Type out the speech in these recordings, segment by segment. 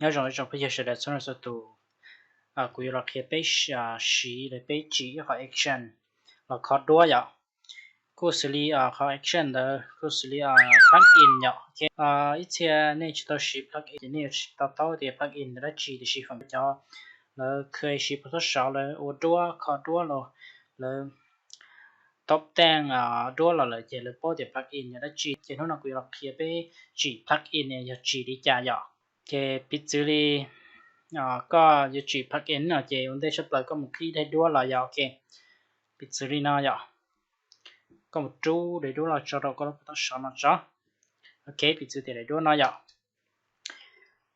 Nyob zoo ib tsoom phooj ywg sawv daws txhua leej txhua tus, kuv yuav los qhia peb siv los peb tsim ib qhov action los kho duab yom. Kuj xws li qhov action ntawd kuj xws li plug-in yom. Ib txhia nej tsis tau siv plug-in ces nej yuav tsis to taub tias plug-in ntawd dab tsi, tiam sis feem cov lawv kheev siv Photoshop lawv ua duab kho duab los lawv top ten duab los lawm ces lawv paub tias plug-in yog dab tsi. Ces hnub no kuv yuav los qhia peb tsim plug-in yog tsim li cas yom. Ces piv txwv li koj yuav tsim plug-in no ces ua ntej tshaj plaws koj mus click daim duab los yog ok. Piv txwv li no yom, koj mus rub daim duab los tso rau koj lub Photoshop no tso. Ok, piv txwv tias daim duab no yom.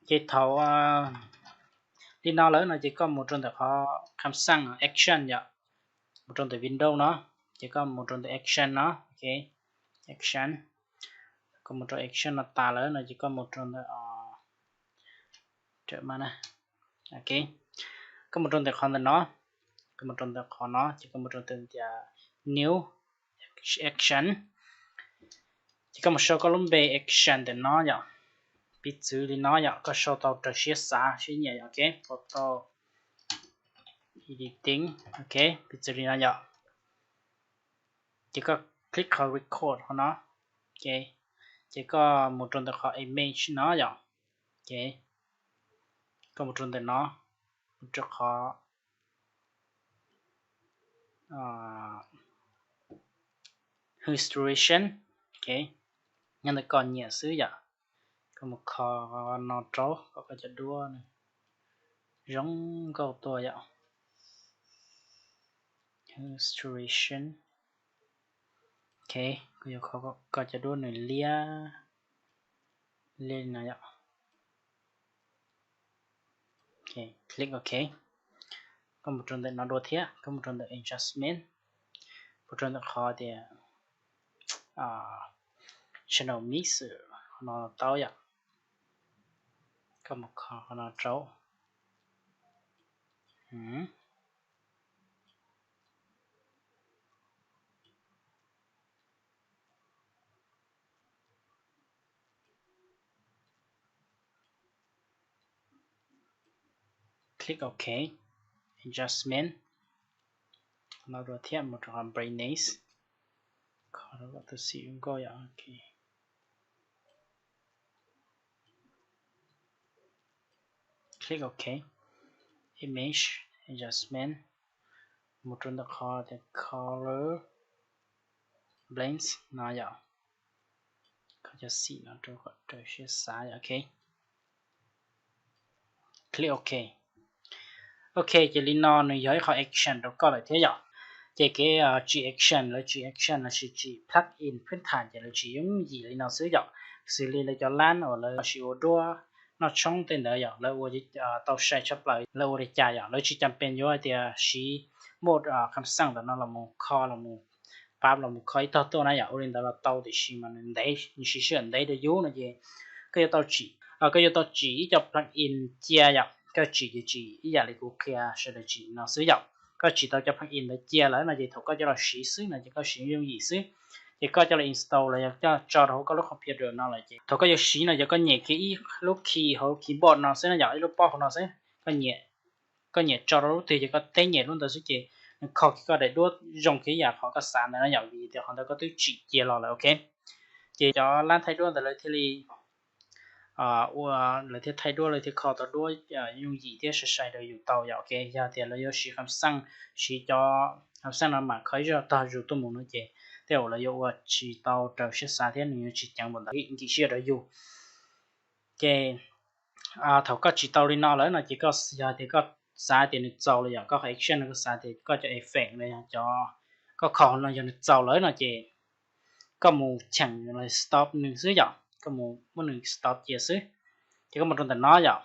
Ces thaum li no lawm no ces koj mus rau ntawm qhov kham xaj action yom, mus rau ntawm Windows no, ces koj mus rau ntawm action no, ok, action. Koj mus rau action no tas lawm no ces koj mus rau ntawm ok, koj mus rau ntawm qhov ntawm no, koj mus rau ntawm qhov no ces koj mus rau ntawm tias new action. Ces koj mus sau koj lub npe action ntawm no yom. Piv txwv li no yom, koj sau tau raws siab xav siab nyiam yom, ok, photo editing, ok, piv txwv li no yom. Ces koj click qhov record qhov no, ok, ces koj mus rau ntawm qhov image no yom, ok, koj mus rau ntawm no, mus rau qhov restoration, ok, nyob ntawm koj nyiam xwb yom. Koj mus kho no rau kom koj cov duab nws zoo nkauj tuaj yom. Restoration, ok, koj yuav kho koj cov duab nws liab liab li no yom. Click ok. Koj mus rau ntawm no dua thiab, koj mus rau ntawm adjustment, mus rau ntawm qhov tias channel mix no tau yom. Koj mus kho qhov no rau. Click ok, adjustment, no dua thiab mus rau qhov brightness, kho rau kom tus xim nkauj yom. Click ok, image adjustment, mus rau ntawm qhov tias color balance no yom. Kho cov xim no rau kom raws siab xav yom, ok. Click ok. Ok, ces li no nws yog ib qhov action rau koj lawm thiab yom. Ces kev tsim action, lawv tsim action lossis tsim plug-in phab thas ces lawv tsim yooj yim li no xwb yom. Xws li lawv cov lab uas lawv siv ua duab noj tshoob tej ntawd yom, lawv ua tau sai tshaj plaws, lawv ua li cas yom, lawv tsis cam pees yuav hais tias siv mode kham xaj ntawm no los mus kho los mus pab los mus kho ib tog tuaj na yom, ua li ntawd los tau, tiam sis mas nws ntev, nws siv sij hawm ntev rau yus no ces koj yuav tau tsim, koj yuav tau tsim ib co plug-in cia yom. Koj tsim ces tsim ib yam li kuv qhia sawv daws tsim no xwb yom. Koj tsim tau cov plug-in ntawd cia lawm no ces thaum koj coj los siv xwb no ces koj siv yooj yim xwb. Ces koj coj los install los yog coj tso rau hauv koj lub computer no lawm ces thaum koj yuav siv no ces koj nyem kiag ib lub key hauv keyboard no xwb na yom, ib lub pob hauv no xwb. Koj nyem tso rau lub twg ces koj teb nyem lub ntawd xwb ces nws kho kiag koj daim duab zoo kiag ib yam qhov koj xav ntawd na yom, vim tias qhov ntawd koj twb tsim cia los lawm, ok. Ces cov lab thaij duab ntawd lawv thiaj li ua, lawv thiaj thaij duab, lawv thiaj kho tau duab yooj yim thiab sai sai rau yus tau yom, ok. Yog tias lawv yuav siv kham xaj, siv cov kham xaj no mam kho ib zaj tog zus tuaj mus no ces tej zaum lawv yuav ua tsis tau raws siab xav thiab nws yuav tsis ceev npaum ntawd nkim sij hawm rau yus. Ces thaum koj tsim tau li no lawm no ces koj yog tias koj xav tias nws txaus lawm yom, koj qhov action no koj xav tias koj cov effect los yog cov koj kho no yog nws txaus lawm no ces koj mus cheem los stop nws xwb yom, koj mus muab nws stop cia xwb. Ces koj mus rau ntawm no yom,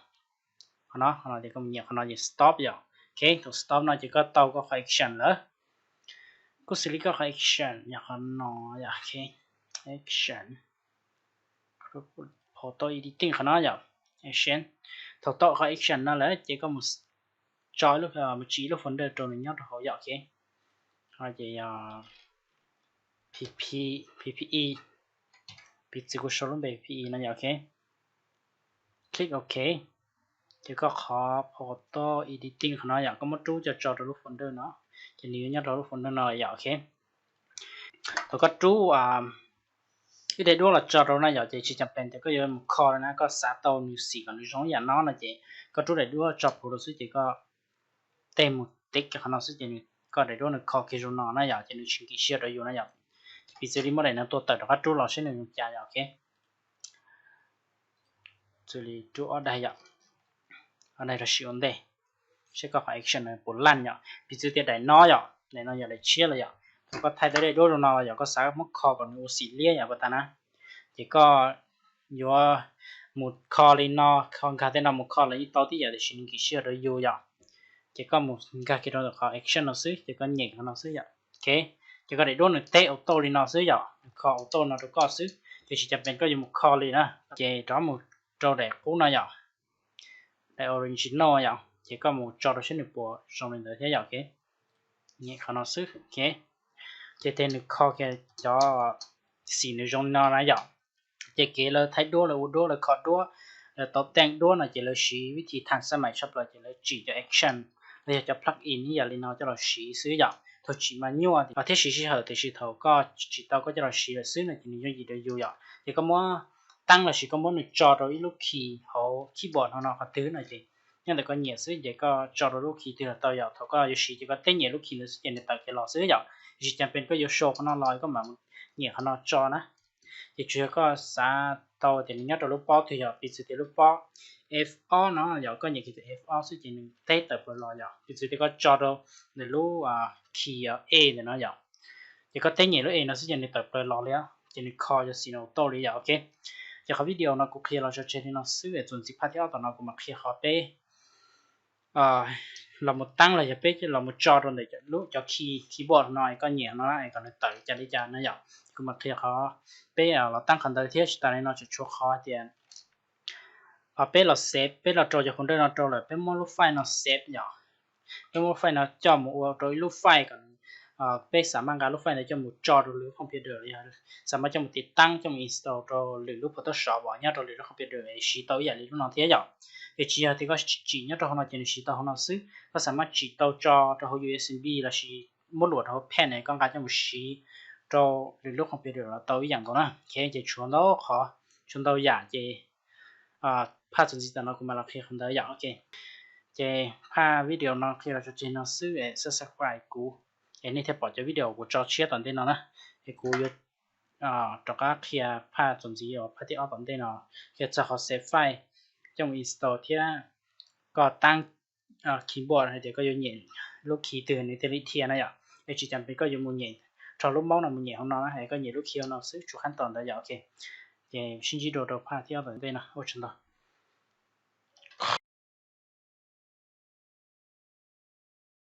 qhov no, qhov no ces koj mus nyiam qhov no ces stop yom. Ok, thaum stop no ces koj tau koj qhov action lawm. Kuj xws li koj qhov action yog qhov no yom, ok, action, photo editing qhov no yom, action. Thaum tau qhov action no lawm ces koj mus tso, mus tsim ib lub folder rau nws nyob rau hauv yom, ok. Ces yog pp, ppe, piv txwv kuv sau lub npe ppe no yom, ok. Click ok. Ces koj qhov photo editing qhov no yom, koj muab rub coj tso rau lub folder no, ces nws yuav nyob rau lub folder no yom, ok. Thaum koj rub ib daim duab los tso rau na yom, ces tsis cam pees tias koj yuav mus kho na, koj xav tau nws xim kom nws zoo ib yam no no ces koj rub daim duab tso plhuav rau xwb ces koj tej mus tiv qhov no xwb ces koj daim duab nws kho kiag zoo no na yom, ces nws tsis nkim siab rau yus na yom. Ces piv txwv li muab daim no tua tawm rov qab rub los seb nws zoo cas yom, ok. Txwv li rub ob daim yom, ob daim rau siv ua ntej, seb koj qhov action puas laj yom. Piv txwv tias daim no yom, daim no yog daim tshiab los yom, thaum koj thaij tau daim duab zoo no los yom, koj xav muab kho kom nws ua xim liab yom, puas tas na, ces koj yuav mus kho li no, kho nkag tej no mus kho los yeej tau tib yam tiam sis nws nkim siab rau yus yom. Ces koj mus nkag kiag rau ntawm qhov action no xwb ces koj nyem qhov no xwb yom, ok. Ces koj daim duab nws teb auto li no xwb yom, nws kho auto no rau koj xwb ces tsis cam pees koj yuav mus kho li na. Ces rov mus rau daim qub no yom, daim original yom, ces koj mus tso rau seb nws puas zoo li ntawd thiab yom, ok. Nyem qhov no xwb, ok. Ces tej nws kho kiag cov xim nws zoo no na yom. Ces kev lawv thaij duab, lawv ua duab, lawv kho duab, lawv tau teej duab no ces lawv siv vib thi thaj xab mais tshaj plaws ces lawv tsim cov action los yog cov plug-in ib yam li no coj los siv xwb yom. Thaum tsim mas nyuaj thiab siv sij hawm tiam sis thaum koj tsim tau koj coj los siv lawm xwb no ces nws yooj yim rau yus yom. Ces koj muab tab los sis koj muab nws tso rau ib lub key hauv keyboard no no qhov twg no ces nyob ntawm koj nyiam xwb ces koj tso rau lub key twg los tau yom. Thaum koj yuav siv ces koj teb nyem lub key ntawd xwb ces nws tawm kiag los xwb yom. Tiam sis cam pees koj yuav show qhov no los koj mam nyem qhov no tso na. Ces tsuas yog koj xav tau tias nws nyob rau lub pob twg yom, piv txwv tias lub pob F ob no yom, koj nyem kiag tias F ob xwb ces nws teb tawm plaws los yom. Piv txwv tias koj tso rau ntawm lub key A ntawm no yom, ces koj teb nyem lub A no xwb ces nws tawm plaws los li, ces nws kho yog xim no auto li yom, ok. Ces qhov video no kuv qhia los tso tseg li no xwb es txuas ntxiv phaj thib ob tom no kuv mam qhia qhov peb los mus tab los yog peb los mus tso rau ntawm lub cov key keyboard no koj nyem no es kom nws tawm li cas li cas no yom. Kuv mam qhia qhov peb los tab qhov ntawd thiab tsis tas li no tseem tshuav qhov tias peb los save, peb los rau cov folder no rau lawm peb muab lub file no save yom. Peb muab lub file no coj mus ua rau ib lub file kom peb xav mas nqa lub file ntawd coj mus tso rau lwm lub computer los yog xav mas coj mus tiv tab coj mus install rau lwm lub Photoshop uas nyob rau lwm lub computer es siv tau ib yam li lub no thiab yom. Es tsis yog tias koj tsim nyob rau hauv no ces nws siv tau hauv no xwb, koj xav mas tsim tau tso rau hauv U S B los sis muab luam rau hauv pen es koj nqa coj mus siv rau lwm lub computer los tau ib yam nkaus na. Ok, ces tshuav ntau qhov, tshuav ntau yam ces phaj txuas ntxiv tom no kuv mam los qhia qhov ntawd yom. Ok, ces phaj video no qhia los tso tseg no xwb es subscribe kuv es nej thiaj pom cov video kuv tso tshiab tom ntej no na. Es kuv yuav rov qab qhia phaj txuas ntxiv uas phaj thib ob tom ntej no, qhia txog qhov save file coj mus install thiab koj tab keyboard hais tias koj yuav nyem lub key twg nws thiaj li dhia na yom. Es tsis cam pees koj yuav mus nyem rho lub mouse no mus nyem hauv no na, es koj nyem lub key hauv no xwb, tshuav qhab tos ntawd yom. Ok, ces sib ntsib dua rau phaj thib ob tom ntej no, ua tsaug ntau.